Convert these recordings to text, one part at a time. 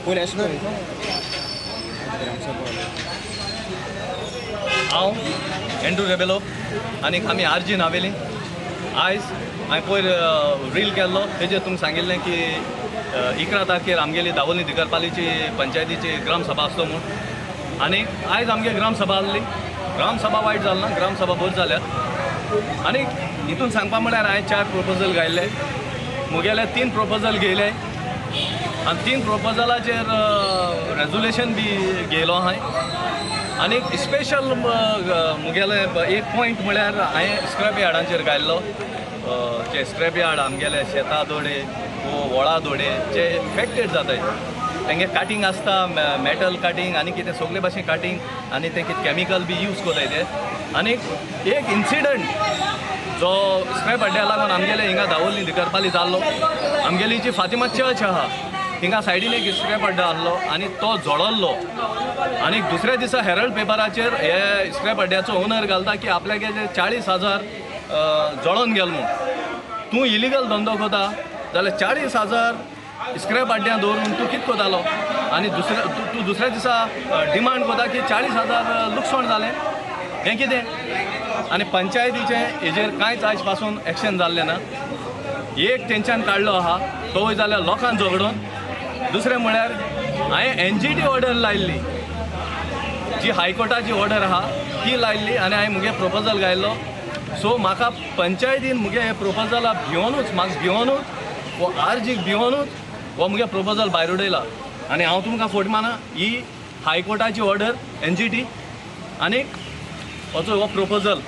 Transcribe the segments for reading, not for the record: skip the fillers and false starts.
पयलें अशें कर. हांव एंड्रू रेबेलो आनी आमी आरजी नावेली. आयज हांवें पयर रील केल्लो तेजेर तुमकां सांगिल्लें की 11 तारखेर आमगेली दावोली दिगरपालीची पंचायतीची ग्रामसभा आसतो म्हूण. आनी आयज आमगे ग्रामसभा आहली. ग्रामसभा वायट जाल ना, ग्रामसभा बरी जाल्या. आनी हितून सांगपा म्हळ्यार हांवें 4 प्रोपोजल घायल्ले, मुगेले 3 प्रोपोजल घेयले आनी 3 प्रोपोजलाचेर रेजोल्युशन बी घेयलो हांवें. आनी स्पेशल मुगेले एक पॉयंट म्हळ्यार हांवें स्क्रॅप यार्डांचेर घायल्लो. जे स्क्रॅप यार्ड आमगेले शेता दोडे वो वळा दोडे जे इफेक्टेड जाताय, तेंगे काटींग आसता, मेटल काटींग आनी कितें सगळे भाशेन काटींग आनी ते कितें कॅमिकल बी यूज कोताय ते. आनी एक इन्सिडंट जो स्क्रॅप अड्ड्या लागून आमगेले हिंगा दावोली दिकरपाली जाल्लो, आमगेली जी फातिमा चर्च आहा हिंगा सायडीन एक स्क्रॅप अड्डा आहलो आनी तो जळल्लो. आनी दुसऱ्या दिसा हेरल्ड पेपराचेर हे स्क्रॅप अड्ड्याचो ओनर घालता की आपल्यागे जे 40,000 जळोन गेल म्हूण. तूं इलिगल धंदो कोता जाल्यार 40,000 स्क्रॅप अड्ड्यां दवरून तूं कितें कोतालो? आनी दुसऱ्या तूं दुसऱ्या दिसा डिमांड कोता की 40,000 लुकसाण जालें, हें कितें? आनी पंचायतीचें हेजेर कांयच आयज पासून एक्शन जाल्लें ना. एक तेंच्यान काडलो आहा तोय जाल्यार लोकांक झगडोन. दुसरें म्हळ्यार हांवें NGT order लायल्ली, जी हायकोर्टाची ऑर्डर आहा ती लायल्ली आनी हांवें मुगे प्रोपोजल घायल्लो. सो म्हाका पंचायतीन मुगे हे प्रोपोजला भिवनूच, म्हाका भिवनूच वो आरजीक भिवनूच हो मुगे प्रोपोजल भायर उडयला. आनी हांव तुमकां फट माना, ही हायकोर्टाची ऑर्डर NGT आनी हो प्रोपोजल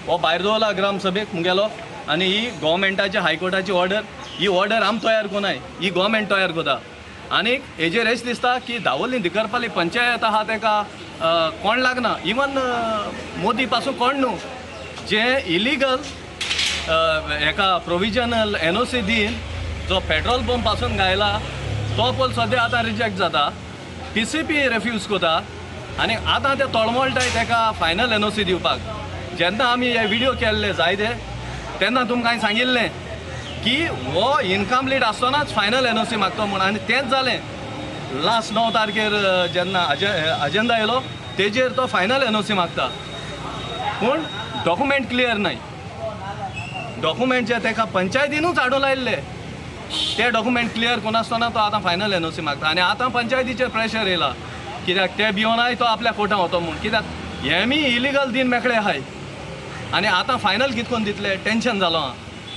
हो भायर दवरला ग्रामसभेक मुगेलो. आनी ही गोवोरमेंटाची हायकोर्टाची ऑर्डर, ही ऑर्डर आम तयार कोनाय, ही गोवोरमेंट तयार कोता. आनी हेजेर अशें दिसता की दावोली दिकरपाली पंचायत आहा तेका कोण लागना, इवन मोदी पासून कोण न्हू, जे इलिगल हेका प्रोविजनल NOC दीन जो पेट्रोल पंप पासून घायला तो पळय सद्या आतां रिजेक्ट जाता, PCP refuse कोता. आनी आतां ते तळमळटाय तेका फायनल NOC दिवपाक. जेन्ना आमी हे विडियो केल्ले जायते तेन्ना तुमकां हांवें सांगिल्लें की हो इनकम्प्लीट आसतनाच फायनल NOC मागता म्हूण. आनी तेंच जालें. लास्ट 9 तारखेर जेन्ना अजेंडा येयलो तेजेर तो फायनल NOC मागता, पूण डॉक्युमेंट क्लियर नाय. डॉक्युमेंट जे तेका पंचायतीनूच हाडून लायल्ले ते डॉक्युमेंट क्लियर कोनासतना तो आतां फायनल NOC मागता. आनी आतां पंचायतीचेर प्रेशर येयला कित्याक ते भिवनाय तो आपल्या कोर्टान वतो म्हूण, कित्याक हे मी इलिगल दीन मेकळे आहाय आनी आतां फायनल कितें करून दितले, टेंशन जालो आहा.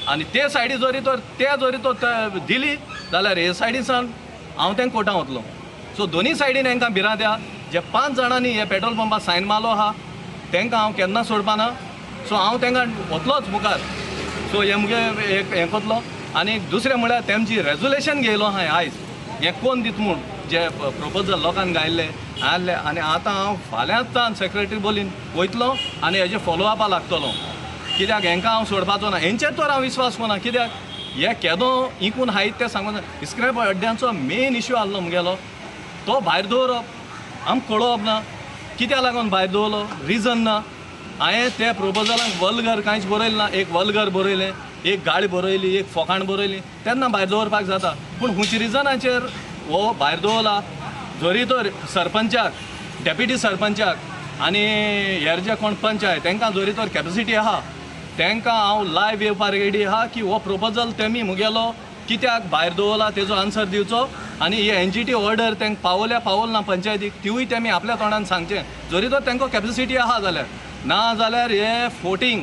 आनी ते सायडी जरी तर ते जरी तो दिली जाल्यार हे सायडीसान हांव तेंका कोर्टान वतलो. सो दोनी सायडीन हेंकां भिरांत आहा. जे 5 जाणांनी हे पेट्रोल पंपार सायन मारलो आहा तेंकां हांव केन्ना सोडपाना. सो हांव तेंकां वतलोच मुखार. सो हे मुगे एक हें कोतलो. आनी दुसरें म्हळ्यार तेमची रेजोल्युशन घेयलो हांवें आयज, हें कोण दित म्हूण जे प्रोपोजल लोकांक घायल्ले आहले. आनी आतां हांव फाल्यांच सेक्रेटरी बोलीन वयतलो आनी हेजे फॉलोअपा लागतलो, कित्याक हेंकां हांव सोडपाचो ना. हेंचेर तर हांव विस्वास कोना, कित्याक हे केदो इकून हायत तें सांगून. स्क्रॅप अड्ड्यांचो मेन इश्यू आहलो मुगेलो, तो भायर दवरप आमकां कळोवप ना, कित्याक लागून भायर दवरलो रिजन ना. हांवें ते प्रोपोजलाक वल्गर कांयच बरयलें ना, एक वल्गर बरयलें, एक गाळी बरयली, एक फोकाण बरयली, तेन्ना भायर दवरपाक जाता. पूण खंयच्या रिजनाचेर हो भायर दवरला, जरी तर सरपंचाक, डेप्युटी सरपंचाक आनी हेर जे कोण पंच आहाय तेंकां जरी तर कॅपेसिटी आहा, तेंकां हांव लायव येवपाक रेडी आहा की हो प्रोपोजल तेमी मुगेलो कित्याक भायर दवरला तेजो आन्सर दिवचो. आनी ही NGT order तेंकां पावल्या पावल ना पंचायतीक तिवूय तेमी आपल्या तोंडान सांगचें, जरी तर तेंकां कॅपेसिटी आहा जाल्यार. ना जाल्यार हे फोटींग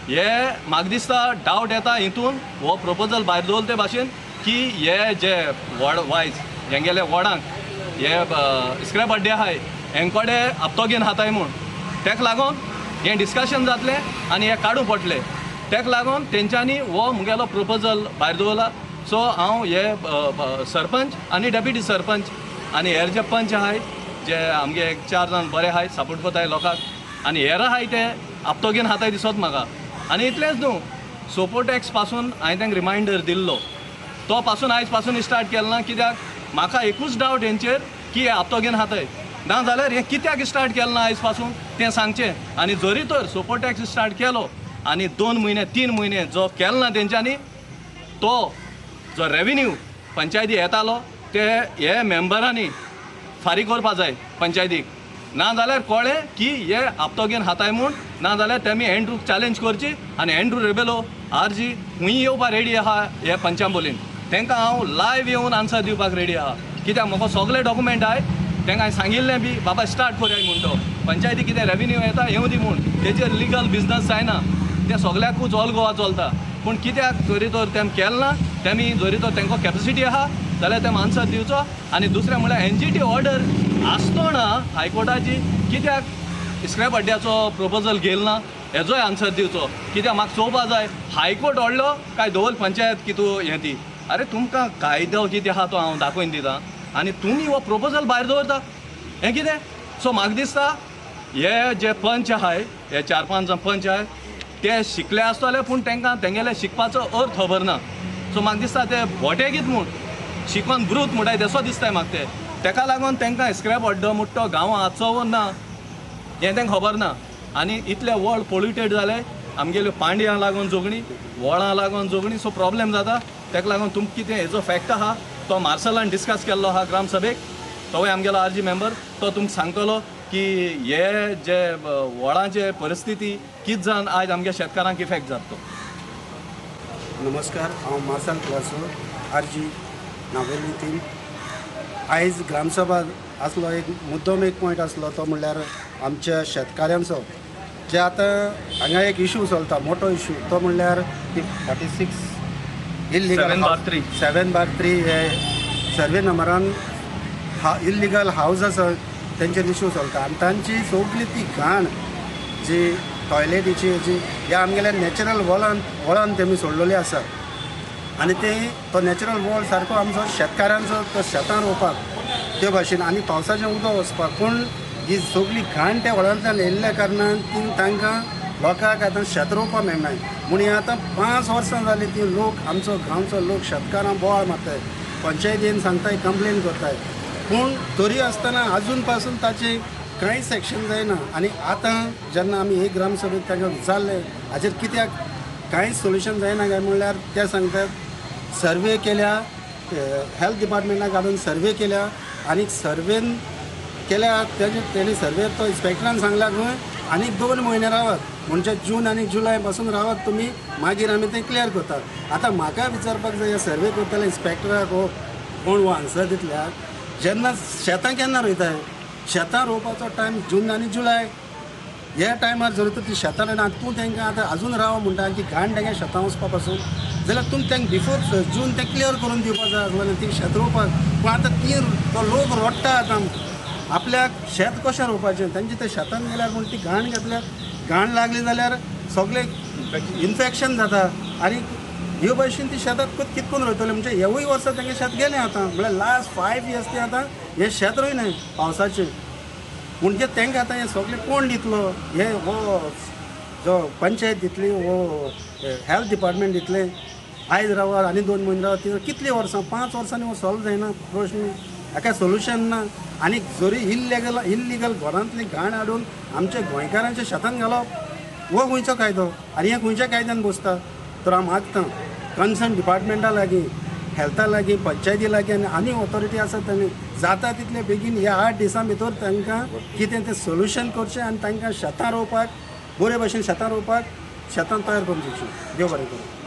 हे म्हाका दिसता डावट येता हितून हो प्रोपोजल भायर दवरले ते भाशेन की हे जे वॉर्ड वायज हेंगेले वॉर्डांक हे स्क्रॅप अड्डे आहाय हेंकडे हप्तो घेवन हाताय म्हूण, तेका लागून हें डिस्कशन जातलें आनी हें काडूं पडलें. तेका लागून तेंच्यांनी हो मुगेलो प्रोपोजल भायर दवरला. सो हांव हे सरपंच आनी डेप्युटी सरपंच आनी हेर जे पंच आहाय जे आमगे 4 जाण बरे आहाय सपोर्ट कोताय लोकांक, आनी हेर आहाय ते हप्तो घेवन हाताय दिसत म्हाका. आनी इतलेंच न्हू, सोपो टॅक्स पासून हांवें तेंकां रिमायंडर दिल्लो, तो पासून आयज पासून स्टार्ट केलो ना, कित्याक म्हाका एकूच डावट हेंचेर की हे हप्तो घेवन हाताय ना जाल्यार हें कित्याक स्टार्ट केलें ना आयज पासून तें सांगचें. आनी जरी तर सोपो टॅक्स स्टार्ट केलो आनी 2 म्हयने 3 म्हयने जो केलो ना तेंच्यांनी, तो जो रेविन्यू पंचायती येतालो ते हे मेंबरांनी फारीक करपा जाय पंचायतीक. ना जाल्यार कळ्ळें की हे आपतो घेवन खाताय म्हूण. ना जाल्यार तेमी एंड्रूक चॅलेंज करची आनी एंड्रू रेबेलो आरजी खंय येवपा रेडी आहा हे पंचांबोलीन. तांकां हांव लायव्ह येवन आन्सर दिवपाक रेडी आहा, कित्याक म्हाका सगळे डॉक्युमेंट आहाय. तांकां हांवें सांगिल्लें बी, बाबा स्टार्ट करया म्हूण, तो पंचायती कितें रेवेन्यू येता येवं दी म्हूण, तेजेर लिगल बिजनस जायना, तें सगळ्याकूच ऑल गोवा चलता. पूण कित्याक जरी तर तेम केलें ना, तेमी जरी तर तांकां कॅपेसिटी आहा जाल्यार तेम आन्सर दिवचो. आनी दुसरें म्हणल्यार एनजीटी ऑर्डर आसतना हायकोर्टाची कित्याक स्क्रॅप अड्ड्याचो प्रपोजल घेयल ना, हेजोय आन्सर दिवचो. कित्याक म्हाका चोवपा जाय हायकोर्ट व्हडलो काय दवल पंचायत कितू हें ती. अरे तुमकां कायदो कितें आहा तो हांव दाखोवन दिता आनी तुमी हो प्रपोजल भायर दवरता, हें कितें? सो म्हाका दिसता हे जे पंच आहाय, हे चार पांच जाण पंच आहाय, ते शिकले आसतले पूण तांकां तेंगेले शिकपाचो अर्थ खबर ना. सो म्हाका दिसता ते बोटे कित म्हूण शिकोन ब्रूत म्हणटाय तसो दिसता म्हाका ते. तेका लागून तांकां स्क्रॅप अड्डो म्हणटा तो गांवां आसचो ना हें तांकां खबर ना. आनी इतले वळ पोल्युटेड जाले आमगेल्यो, पांड्यां लागून जोगणी, वळां लागून जोगणी, सो प्रॉब्लेम जाता. तेका लागून तुमकां कितें हेजो फॅक्ट आहा तो मार्सलान डिस्कस केल्लो आहा ग्रामसभेक, तोवूय आमगेलो आरजी मेंबर, तो तुमकां सांगतलो की हे जे वळांचे परिस्थिती कित जावन आयज आमगे शेतकारांक इफेक्ट जाता तो. नमस्कार, हांव मार्सल क्लासो, आरजी नावेली 3. आयज ग्रामसभा आसलो एक मुद्दम एक पॉयंट आसलो, तो म्हणल्यार आमच्या शेतकाऱ्यांचो जे आतां हांगा एक इशू चलता, मोठो इशू, तो म्हणल्यार की 46 इल्लिगल 7/3. 7/3 हे सर्वे नंबरान हा इल्लिगल हावज आसा तेंचेर इशू चलता. आनी तांची सगली ती घाण जी टॉयलेटीची जी ह्या आमगेल्या नॅचरल वळान वळान तेमी सोडलेली आसा. आनी ते तो नॅचरल वळ सारको आमचो शेतकारांचो तो शेतां रोवपाक ते भाशेन आनी पावसाचें उदक वचपाक, पूण ही सगली घाण त्या वळांतल्यान येयल्ल्या कारणान ती तांकां लोकांक आतां शेत रोवपाक मेळना म्हूण हें आतां 5 वर्सां जालीं ती लोक आमचो गांवचो लोक शेतकारां बोवाळ मारताय, पंचायतीन सांगताय, कंप्लेन करताय, पूण तरी आसतना आजून पासून ताचें कांयच एक्शन जायना. आनी आतां जेन्ना आमी एक ग्रामसभेक तांकां विचारलें हाचेर कित्याक कांयच सोल्युशन जायना काय म्हणल्यार ते सांगतात सर्वे केल्या, हेल्थ डिपार्टमेंटाक हाडून सर्वे केल्या आनी सर्वेन केल्या तेजे तेणी सर्वे तो इन्स्पेक्टरान सांगला खंय आनीक 2 म्हयने रावात, म्हणजे जून आनी जुलय पासून रावात तुमी, मागीर आमी तें क्लियर करतात. आतां म्हाका विचारपाक जाय ह्या सर्वे करतल्या इन्स्पेक्टराक हो कोण हो आन्सर दितल्याक, जेन्ना शेतां केन्ना रोयताय, शेतां रोवपाचो टायम जून आनी जुलय, ह्या टायमार जर तर ती शेतां रोयना तूं तांकां आतां आजून राव म्हणटा की घाण तांकां शेतां वचपा पासून, जाल्यार तुमी तांकां बिफोर जून तें क्लियर करून दिवपा जाय आसलें ती शेत रोवपाक. पूण आतां ती तो लोक रोडटा आतां आपल्याक शेत कशें रोवपाचें, तांचे ते शेतान गेल्यार पूण ती घाण घेतल्यार घाण लागली जाल्यार सगळें इन्फेक्शन जाता आनी ह्यो भशेन ती शेतात कितकून रोयतले, म्हणजे हेवूय वर्सा तांगें शेत गेलें आतां, म्हळ्यार लास्ट 5 इयर्स ते आतां हें शेत रोयनाय पावसाचें. म्हणजे तांकां आतां हें सगळें कोण दितलो, हे हो जो पंचायत दितली हो हेल्थ डिपार्टमेंट दितलें, आयज रावात आनी 2 म्हयने रावात, ती कितलीं वर्सां 5 वर्सांनी हो सॉल्व जायना प्रश्न, हाका सोल्युशन ना. आनी जरी इल्लिगल घरांतली घाण हाडून आमच्या गोंयकारांच्या शेतान घालप हो खंयचो कायदो आनी हें खंयच्या कायद्यान बसता? तर हांव मागता कन्सर्न डिपार्टमेंटा लागीं, हेल्था लागीं, पंचायती लागीं आनी आनी ऑथॉरिटी आसा तांणी जाता तितले बेगीन ह्या 8 दिसां भितर तांकां कितें तें सोल्युशन करचें आनी तांकां शेतां रोवपाक बरे भशेन शेतां रोवपाक शेतां तयार करून दिवचीं. देव बरें करूं.